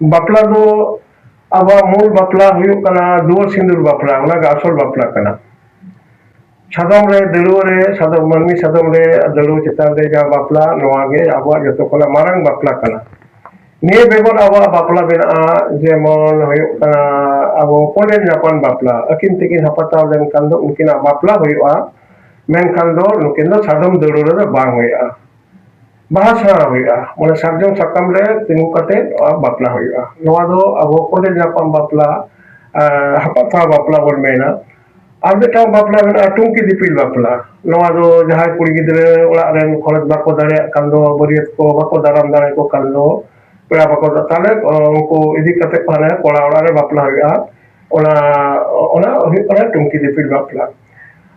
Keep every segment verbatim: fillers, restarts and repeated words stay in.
ᱵᱟᱯᱞᱟ ᱫᱚ ᱟᱵᱚᱣᱟᱜ ᱢᱩᱞ ᱵᱟᱯᱞᱟ ᱦᱩᱭᱩᱜ ᱠᱟᱱᱟ ᱫᱩᱣᱟᱹᱨ ᱥᱤᱸᱫᱩᱨ ᱵᱟᱯᱞᱟ, ᱚᱱᱟ ᱜᱮ ᱟᱥᱚᱞ ᱵᱟᱯᱞᱟ ᱠᱟᱱᱟ᱾ ᱥᱟᱫᱚᱢ ᱨᱮ ᱫᱟᱹᱲᱩᱣᱟᱹ ᱨᱮ ᱥᱟᱫᱚᱢ, ᱢᱟᱹᱱᱢᱤ ᱥᱟᱫᱚᱢ ᱨᱮ ᱫᱟᱹᱲᱩᱣᱟᱹ ᱪᱮᱛᱟᱱ ᱨᱮ ᱡᱟᱦᱟᱸ ᱵᱟᱯᱞᱟ, ᱱᱚᱣᱟ ᱜᱮ ᱟᱵᱚᱣᱟᱜ ᱡᱚᱛᱚ ᱠᱷᱚᱱᱟᱜ ᱢᱟᱨᱟᱝ ᱵᱟᱯᱞᱟ ᱠᱟᱱᱟ᱾ ᱱᱤᱭᱟᱹ ᱵᱮᱜᱚᱨ ᱟᱵᱚᱣᱟᱜ ᱵᱟᱯᱞᱟ ᱢᱮᱱᱟᱜᱼᱟ, ᱡᱮᱢᱚᱱ ᱦᱩᱭᱩᱜ ᱠᱟᱱᱟ ᱟᱵᱚ ᱠᱚᱸᱰᱮᱞ ᱧᱟᱯᱟᱢ ᱵᱟᱯᱞᱟ, ᱟᱹᱠᱤᱱ ᱛᱮᱠᱤᱱ ᱦᱟᱯᱟᱴᱟᱣ ᱞᱮᱱᱠᱷᱟᱱ ᱫᱚ ᱩᱱᱠᱤᱱᱟᱜ ᱵᱟᱯᱞᱟ ᱦᱩᱭᱩᱜᱼᱟ, ᱢᱮᱱᱠᱷᱟᱱ ᱫᱚ ᱱᱩᱠᱤᱱ ᱫᱚ ᱥᱟᱫᱚᱢ ᱫᱟᱹᱲᱩᱣᱟᱹ ᱨᱮᱫᱚ ᱵᱟᱝ ᱦᱩᱭᱩᱜᱼᱟ᱾ ᱵᱟᱦᱟ ᱥᱮᱬᱟ ᱦᱩᱭᱩᱜᱼᱟ, ᱢᱟᱱᱮ ᱥᱟᱨᱡᱚᱢ ᱥᱟᱠᱟᱢ ᱨᱮ ᱛᱤᱸᱜᱩ ᱠᱟᱛᱮ ᱵᱟᱯᱞᱟ ᱦᱩᱭᱩᱜᱼᱟ᱾ ᱱᱚᱣᱟ ᱫᱚ ᱟᱵᱚ ᱠᱚᱸᱰᱮᱞ ᱧᱟᱯᱟᱢ ᱵᱟᱯᱞᱟ, ᱟᱨ ᱦᱟᱯᱟᱜ ᱥᱟᱶ ᱵᱟᱯᱞᱟ ᱵᱚᱱ ᱢᱮᱱᱟ᱾ ᱟᱨ ᱢᱤᱫᱴᱟᱝ ᱵᱟᱯᱞᱟ ᱢᱮᱱᱟᱜᱼᱟ ᱴᱩᱝᱠᱤ ᱫᱤᱯᱤᱞ ᱵᱟᱯᱞᱟ᱾ ᱱᱚᱣᱟ ᱫᱚ ᱡᱟᱦᱟᱸᱭ ᱠᱩᱲᱤ ᱜᱤᱫᱽᱨᱟᱹ ᱚᱲᱟᱜ ᱨᱮᱱ ᱠᱷᱚᱨᱚᱪ ᱵᱟᱠᱚ ᱫᱟᱲᱮᱭᱟᱜ ᱠᱷᱟᱱ ᱫᱚ, ᱵᱟᱹᱨᱭᱟᱹᱛ ᱠᱚ ᱵᱟᱠᱚ ᱫᱟᱨᱟᱢ ᱫᱟᱲᱮᱭᱟᱠᱚ ᱠᱷᱟᱱ ᱫᱚ, ᱯᱮᱲᱟ ᱵᱟᱠᱚ, ᱛᱟᱦᱞᱮ ᱩᱱᱠᱩ ᱤᱫᱤ ᱠᱟᱛᱮ ᱠᱚ ᱦᱟᱱᱮ ᱠᱚᱲᱟ ᱚᱲᱟᱜ ᱨᱮ ᱵᱟᱯᱞᱟ ᱦᱩᱭᱩᱜᱼᱟ᱾ ᱚᱱᱟ, ᱚᱱᱟ ᱦᱩᱭᱩᱜ ᱠᱟᱱᱟ ᱴᱩᱝᱠᱤ ᱫᱤᱯᱤᱞ ᱵᱟᱯᱞᱟ᱾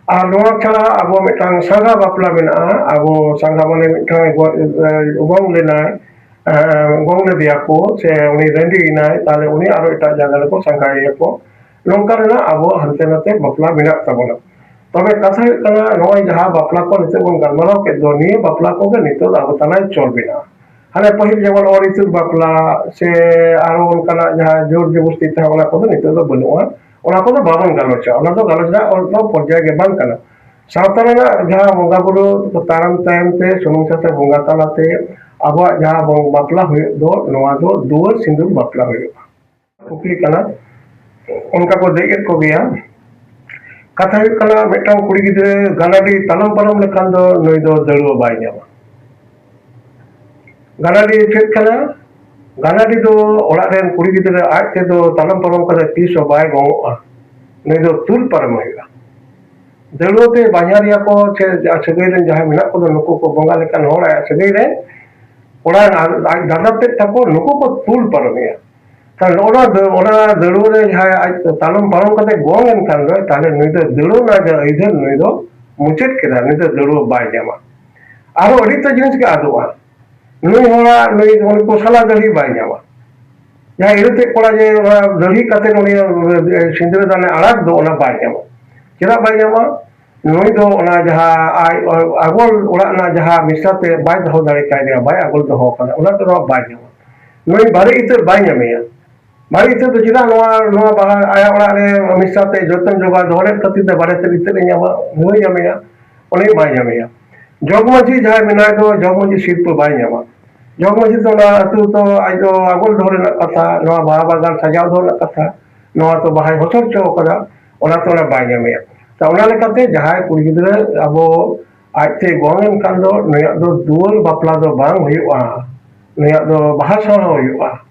ᱟᱨ ᱱᱚᱣᱟ ᱪᱷᱟᱲᱟ ᱟᱵᱚ ᱢᱤᱫᱴᱟᱝ ᱥᱟᱸᱜᱷᱟ ᱵᱟᱯᱞᱟ ᱢᱮᱱᱟᱜᱼᱟ᱾ ᱟᱵᱚ ᱥᱟᱸᱜᱷᱟ ᱢᱟᱱᱮ ᱢᱤᱫᱴᱟᱝ ᱜᱚ-, ᱮ, ᱜᱚᱝ ᱞᱮᱱᱟᱭ, ᱮ, ᱜᱚᱝ ᱞᱮᱫᱮᱭᱟ ᱠᱚ, ᱥᱮ ᱩᱱᱤ ᱨᱟᱺᱰᱤᱭᱮᱱᱟᱭ, ᱛᱟᱦᱞᱮ ᱩᱱᱤ ᱟᱨᱚ ᱮᱴᱟᱜ ᱡᱟᱭᱜᱟ ᱨᱮᱠᱚ ᱥᱟᱸᱜᱷᱟᱭᱮᱭᱟ ᱠᱚ᱾ ᱱᱚᱝᱠᱟ ᱨᱮᱱᱟᱜ ᱟᱵᱚ ᱦᱟᱱᱛᱮ ᱱᱟᱛᱮ ᱵᱟᱯᱞᱟ ᱢᱮᱱᱟᱜ ᱛᱟᱵᱚᱱᱟ᱾ ᱛᱚᱵᱮ ᱠᱟᱛᱷᱟ ᱦᱩᱭᱩᱜ ᱠᱟᱱᱟ, ᱱᱚᱜᱼᱚᱭ ᱡᱟᱦᱟᱸ ᱵᱟᱯᱞᱟ ᱠᱚ ᱱᱤᱛᱚᱜ ᱵᱚᱱ ᱜᱟᱞᱢᱟᱨᱟᱣ ᱠᱮᱫ ᱫᱚ, ᱱᱤᱭᱟᱹ ᱵᱟᱯᱞᱟ ᱠᱚᱜᱮ ᱱᱤᱛᱚᱜ ᱫᱚ ᱟᱵᱚ ᱛᱟᱞᱟᱨᱮ ᱪᱚᱞ ᱢᱮᱱᱟᱜᱼᱟ᱾ ᱦᱟᱱᱮ ᱯᱟᱹᱦᱤᱞ ᱡᱮᱢᱚᱱ ᱚᱨ ᱤᱛᱩᱫ ᱵᱟᱯᱞᱟ ᱥᱮ ᱟᱨᱚ ᱚᱱᱠᱟᱱᱟᱜ ᱡᱟᱦᱟᱸ ᱡᱳᱨ ᱡᱚᱵᱚᱥᱛᱤ ᱛᱟᱦᱮᱸ, ᱚᱱᱟ ᱠᱚᱫᱚ ᱱᱤᱛᱚᱜ ᱫᱚ ᱵᱟᱹᱱᱩᱜᱼᱟ᱾ ᱚᱱᱟ ᱠᱚᱫᱚ ᱵᱟᱵᱚᱱ ᱜᱟᱞᱚᱪᱟ, ᱚᱱᱟ ᱫᱚ ᱜᱟᱞᱚᱪ ᱨᱮᱱᱟᱜ ᱚᱱᱠᱟ ᱯᱚᱨᱡᱟᱭ ᱜᱮ ᱵᱟᱝ ᱠᱟᱱᱟ᱾ ᱥᱟᱶᱛᱟ ᱨᱮᱱᱟᱜ ᱡᱟᱦᱟᱸ ᱵᱚᱸᱜᱟ ᱵᱩᱨᱩ ᱛᱟᱭᱚᱢ ᱛᱟᱭᱚᱢ ᱛᱮ ᱥᱩᱱᱩᱢ ᱥᱟᱥᱟᱝ ᱵᱚᱸᱜᱟ ᱛᱟᱞᱟᱛᱮ ᱟᱵᱚᱣᱟᱜ ᱡᱟᱦᱟᱸ ᱵᱚᱱ ᱵᱟᱯᱞᱟ ᱦᱩᱭᱩᱜ ᱫᱚ, ᱱᱚᱣᱟ ᱫᱚ ᱫᱩᱣᱟᱹᱨ ᱥᱤᱸᱫᱩᱨ ᱵᱟᱯᱞᱟ ᱦᱩᱭᱩᱜᱼᱟ᱾ ᱠᱩᱠᱞᱤ ᱠᱟᱱᱟ, ᱚᱱᱠᱟ ᱠᱚ ᱫᱮᱡ ᱮᱫ ᱠᱚᱜᱮᱭᱟ᱾ ᱠᱟᱛᱷᱟ ᱦᱩᱭᱩᱜ ᱠᱟᱱᱟ, ᱢᱤᱫᱴᱟᱝ ᱠᱩᱲᱤ ᱜᱤᱫᱽᱨᱟᱹ ᱜᱟᱱᱟᱰᱤ ᱛᱟᱞᱚᱢ ᱯᱟᱨᱚᱢ ᱞᱮᱠᱷᱟᱱ ᱫᱚ ᱱᱩᱭ ᱫᱚ ᱫᱟᱹᱲᱩᱣᱟᱹ ᱵᱟᱭ ᱧᱟᱢᱟ᱾ ᱜᱟᱱᱟᱰᱤ ᱪᱮᱫ ᱠᱟᱱᱟ? ᱜᱟᱱᱟᱰᱤ ᱫᱚ ᱚᱲᱟᱜ ᱨᱮᱱ ᱠᱩᱲᱤ ᱜᱤᱫᱽᱨᱟᱹ ᱟᱡ ᱛᱮᱫᱚ ᱛᱟᱞᱚᱢ ᱯᱟᱨᱚᱢ ᱠᱟᱛᱮ ᱛᱤᱥ ᱦᱚᱸ ᱵᱟᱭ ᱜᱚᱝᱚᱜᱼᱟ᱾ ᱱᱩᱭ ᱫᱚ ᱛᱩᱞ ᱯᱟᱨᱚᱢ ᱦᱩᱭᱩᱜᱼᱟ᱾ ᱫᱟᱹᱲᱩᱣᱟᱹ ᱛᱮ ᱵᱟᱧᱦᱟᱨᱤᱭᱟᱹ ᱠᱚ ᱥᱮ ᱡᱟ-, ᱥᱟᱹᱜᱟᱹᱭ ᱨᱮᱱ ᱡᱟᱦᱟᱸᱭ ᱢᱮᱱᱟᱜ ᱠᱚᱫᱚ, ᱱᱩᱠᱩ ᱠᱚ ᱵᱚᱸᱜᱟ ᱞᱮᱠᱟᱱ ᱦᱚᱲ ᱟᱭᱟᱜ ᱥᱟᱹᱜᱟᱹᱭ ᱨᱮ, ᱠᱚᱲᱟ ᱟᱡ ᱫᱟᱫᱟ ᱛᱮᱫ ᱛᱟᱠᱚ, ᱱᱩᱠᱩ ᱠᱚ ᱛᱩᱞ ᱯᱟᱨᱚᱢᱮᱭᱟ᱾ ᱛᱟᱦᱞᱮ ᱱᱚᱜᱼᱚ ᱱᱚᱣᱟ ᱫᱟᱹ-, ᱚᱱᱟ ᱫᱟᱹᱲᱩᱣᱟᱹ ᱨᱮ ᱡᱟᱦᱟᱸᱭ ᱟᱡ ᱛᱟᱞᱚᱢ ᱯᱟᱨᱚᱢ ᱠᱟᱛᱮ ᱜᱚᱝ ᱮᱱ ᱠᱷᱟᱱ ᱫᱚ, ᱛᱟᱦᱞᱮ ᱱᱩᱭ ᱫᱚ ᱫᱟᱹᱲᱩᱣᱟᱹ ᱨᱮᱱᱟᱜ ᱡᱟᱦᱟᱸ ᱟᱹᱭᱫᱟᱹᱨ ᱱᱩᱭ ᱫᱚ ᱢᱩᱪᱟᱹᱫ ᱠᱮᱫᱟ, ᱱᱩᱭ ᱫᱚ ᱫᱟᱹᱲᱩᱣᱟᱹ ᱵᱟᱭ ᱧᱟᱢᱟ᱾ ᱟᱨᱚ ᱟᱹᱰᱤ ᱩᱛᱟᱹᱨ ᱡᱤᱱᱤᱥ ᱜᱮ ᱟᱫᱚᱜᱼᱟ᱾ ᱱᱩᱭ ᱦᱚᱲᱟᱜ, ᱱᱩᱭ, ᱩᱱᱤ ᱠᱚ ᱥᱟᱞᱟ ᱫᱟᱹᱲᱦᱤ ᱵᱟᱭ ᱧᱟᱢᱟ᱾ ᱡᱟᱦᱟᱸ ᱤᱨᱟᱹᱛᱮᱫ ᱠᱚᱲᱟ ᱡᱮ ᱚᱱᱟ ᱫᱟᱹᱲᱦᱤ ᱠᱟᱛᱮ ᱩᱱᱤ ᱥᱤᱸᱫᱽᱨᱟᱹ ᱫᱟᱱᱮ ᱟᱲᱟᱜ ᱫᱚ, ᱚᱱᱟ ᱵᱟᱭ ᱧᱟᱢᱟ᱾ ᱪᱮᱫᱟᱜ ᱵᱟᱭ ᱧᱟᱢᱟ? ᱱᱩᱭ ᱫᱚ ᱚᱱᱟ ᱡᱟᱦᱟᱸ ᱟᱡ ᱟᱜᱚᱞ ᱚᱲᱟᱜ ᱨᱮᱱᱟᱜ ᱡᱟᱦᱟᱸ ᱢᱤᱥᱨᱟ ᱛᱮ ᱵᱟᱭ ᱫᱚᱦᱚ ᱫᱟᱲᱮ ᱠᱟᱭ ᱜᱮᱭᱟ, ᱵᱟᱭ ᱟᱜᱚᱞ ᱫᱚᱦᱚ ᱠᱟᱫᱟ, ᱚᱱᱟ ᱫᱚ ᱱᱚᱣᱟ ᱵᱟᱭ ᱧᱟᱢᱟ᱾ ᱱᱩᱭ ᱵᱟᱨᱮ ᱤᱛᱟᱹᱫ ᱵᱟᱭ ᱧᱟᱢᱮᱭᱟ᱾ ᱵᱟᱨᱮ ᱤᱛᱟᱹᱫ ᱫᱚ ᱪᱮᱫᱟᱜ ᱱᱚᱣᱟ ᱱᱚᱣᱟ ᱵᱟᱦᱟ ᱟᱭᱟᱜ ᱚᱲᱟᱜ ᱨᱮ ᱦᱟᱢᱮᱥᱟ ᱛᱮ ᱡᱚᱛᱚᱱ ᱡᱚᱜᱟᱣ ᱫᱚᱦᱚ ᱞᱮᱫ ᱠᱷᱟᱹᱛᱤᱨ ᱛᱮ ᱵᱟᱨᱮ ᱤᱛᱟᱹᱫ ᱮ ᱧᱟᱢᱟ? ᱱᱩᱭ ᱧᱟᱢᱮᱭᱟ, ᱩᱱᱤ ᱵᱟᱭ ᱧᱟᱢᱮᱭᱟ᱾ ᱡᱚᱜᱽ ᱢᱟᱹᱡᱷᱤ ᱡᱟᱦᱟᱸᱭ ᱢᱮᱱᱟᱭ ᱫᱚ, ᱡᱚᱜᱽ ᱢᱟᱹᱡᱷᱤ ᱥᱤᱨᱯᱟᱹ ᱵᱟᱭ ᱧᱟᱢᱟ᱾ ᱡᱚᱜᱽ ᱢᱟᱹᱡᱷᱤ ᱫᱚ ᱚᱱᱟ ᱟᱹᱛᱩ ᱫᱚ ᱟᱡ ᱫᱚ ᱟᱜᱚᱞ ᱫᱚᱦᱚ ᱨᱮᱱᱟᱜ ᱠᱟᱛᱷᱟ, ᱱᱚᱣᱟ ᱵᱟᱦᱟ ᱵᱟᱜᱟᱱ ᱥᱟᱡᱟᱣ ᱫᱚᱦᱚ ᱨᱮᱱᱟᱜ ᱠᱟᱛᱷᱟ, ᱱᱚᱣᱟ ᱫᱚ ᱵᱟᱦᱟᱭ ᱦᱚᱪᱚ ᱦᱚᱪᱚ ᱠᱟᱫᱟ, ᱚᱱᱟᱛᱮ ᱚᱱᱟ ᱵᱟᱭ ᱧᱟᱢᱮᱭᱟ᱾ ᱛᱚ, ᱚᱱᱟ ᱞᱮᱠᱟᱛᱮ ᱡᱟᱦᱟᱸᱭ ᱠᱩᱲᱤ ᱜᱤᱫᱽᱨᱟᱹ ᱟᱵᱚ ᱟᱡᱛᱮ ᱜᱚᱝ ᱮᱱ ᱠᱷᱟᱱ ᱫᱚ ᱱᱩᱭᱟᱜ ᱫᱚ ᱫᱩᱣᱟᱹᱨ ᱵᱟᱯᱞᱟ ᱫᱚ ᱵᱟᱝ ᱦᱩᱭᱩᱜᱼᱟ, ᱱᱩᱭᱟᱜ ᱫᱚ ᱵᱟᱦᱟ ᱥᱟᱦᱟ ᱦᱩᱭᱩᱜᱼᱟ᱾